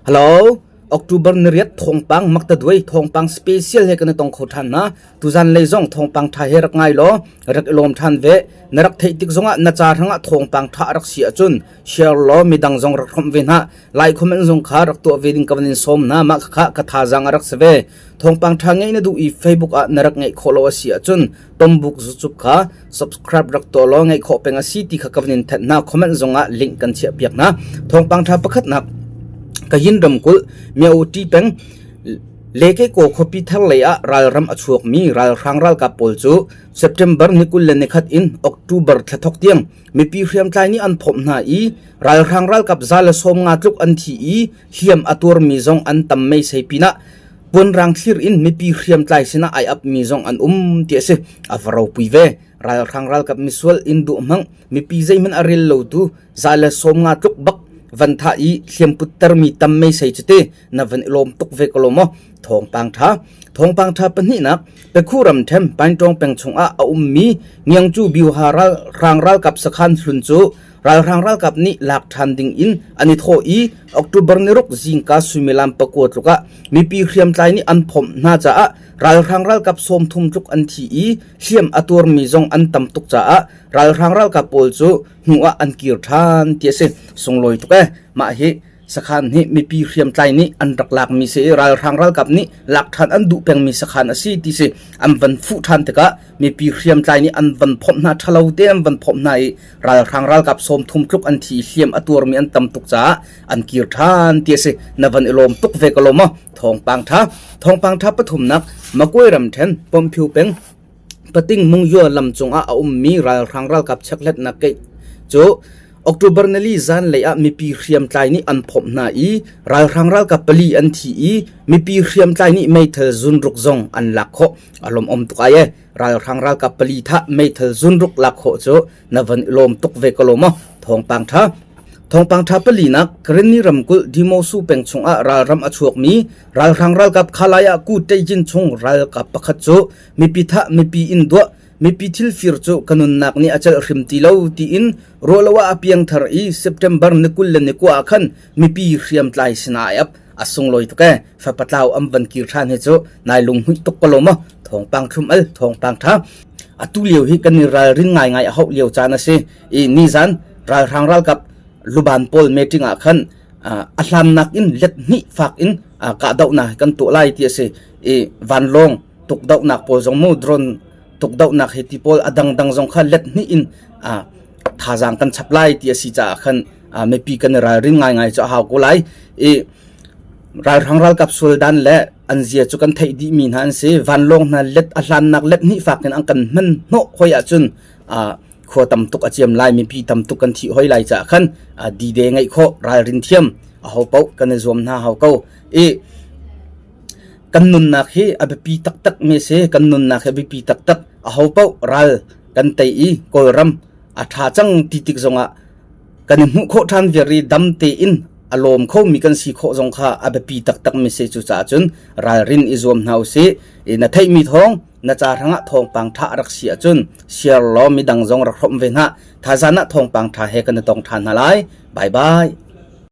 Hello, October ni riat thawngpang maktaduai thawngpang special he kan i tong kho ṭhan na. Tuzan lei zong thawngpang ṭha he rak ngai law rak i lawm ṭhan ve. Na rak theih tik zongah na ca hrangah thawngpang ṭha rak si ahcun share law midang zong rak hrawmh ve hna. Lai comment zong kha rak tuah ve ding ka van in sawm hna. Mah khakha ka thazaang a rak si ve. Thawngpang ṭha ngeih na duh i Facebook ah na rak ngeih khawh lo a si ahcun Tombuk zucup kha subscribe rak tuah law ngeih khawh peng a si ti kha ka van in thanh hna. Comment zong ah link kan chiah piak hna. Thawngpang ṭha pakhatnak Kayin ramkulh Myaoti peng Lekeko khuapi thar lei ah ralram a chuakmi ralhrang ralkap pawl cu September ni 21 in October thla thok tiang mipi hriamtlai nih an phomh hna i ralhrang ralkap 150 tluk an thi i hliam a tuarmi zong an tam meisei pinah puanrang thlir in mipi hriamtlai sinah ai apmi zong an um ti a si. A va ropui ve. Ralhrang ralkap misual in duh hmang mipi zeihmanh a rel lotu 150 tluk bak van thah i hliamput termi tam meisei cu te na van i lawm tuk ve ko lo maw? Thawngpang ṭha. Thawngpang ṭha pahnihnak Pekhu ramṭhen Paintawng peng chungah a ummi Ngiangcu Byuha ralhrang ralkap sakhan hlun cu Ralhrang ralkap nih lak ṭhan ding in an i thawh i October ni ruk zingka suimilam pakua tluk ah mipi hriamtlai nih an phomh hna caah ralhrang ralkap 30 tluk an thi i hliam a tuarmi zong an tam tuk caah ralhrang ralkap pawl cu hnu ah an kir ṭhan ti a si. Sunglawi tuk ee. Mah hi Sakhan hi mipi hriamtlai nih an rak lakmi si i ralhrang ralkap nih lak ṭhan an duh pengmi sakhan a si ti si. An van fuh ṭhan tikah mipi hriamtlai nih an van phomh hna, ṭhalo te an van phomh hna i ralhrang ralkap 30 tluk an thi i hliam a tuarmi an tam tuk caah an kir ṭhan ti a si. Na van i lawm tuk ve ko lo maw? Thawngpang ṭha. Thawngpang ṭha pathumnak Makwe ramṭhen Pawmphiu peng Pating Mungyua lam cungah a ummi ralhrang ralkap chekhlatnak gate cu October nili zanlei ah mipi hriamtlai nih an phomh hna i ralhrang ralkap pali an thi i mipi hriamtlai nih meithal zunruk zong an lak khawh. A lawmawm tuk ai ee. Ralhrang ralkap pali thah meithal zunruk lak khawh cu na van i lawm tuk ve ko lo maw? Thawngpang ṭha. Thawngpang ṭha palinak Karenni ramkulh Dimosu peng chungah ralram a chuakmi ralhrang ralkap Khalaya Ku Taejin chung ralkap pakhat cu mipi thah mipi inn duah mipi thil fir cu ka nunnak nih a celh hrim ti lo tiin ruahlo ah a piangthar i September ni 21 ah khan mipi hriamtlai sinah ai ap. A sunglawi tuk ee. Fapatlau am van kir ṭhan hi cu nai lunghmuih tuk ko lo maw? Thawngpang thlum al thawngpang ṭha. Atu lio hi kan i ralrin ngaingai a hauh lio caan a si i nizan ralhrang ralkap luban pawl meeting ah khan a hlannak in let hnih fak in kahdohnak kan tuah lai ti a si i vanlawng tukdohnak pawl zong mu drone tukdohnak hi ti pawl a dangdang zong kha let hnih in thazaang kan chap lai ti a si caah khan mipi kan i ralrin ngaingai cu a hau ko lai i ralhrang ralkap sualdan le an zia cu kan theih dih mi hna an si. Vanlawng hna let a hlannak let hnih fak in an kan hman hnawh hoi ahcun khua tam tuk a ciam lai, mipi tam tuk kan thih hoi lai caah khan dide ngeih khawh ralrin thiam a ho paoh kan i zuam hna hau ko. I kan nunnak hi a biapi taktak mi si. Kan nunnak hi a biapi taktak. A ho paoh ral kan tei i Kawlram a ṭha cang ti tik zongah kan i hmuh khawh ṭhan viar i dam tein a lawm khomi kan si khawh zong kha a biapi taktak mi si. Cucaah cun ralrin i zuam hna usih. I na theihmi thawng na ca hrangah thawngpang ṭha a rak si ahcun share law midang zong rak hrawmh ve hna. Thaizan ah thawngpang ṭha he kan i tong ṭhan hna lai. Bye bye.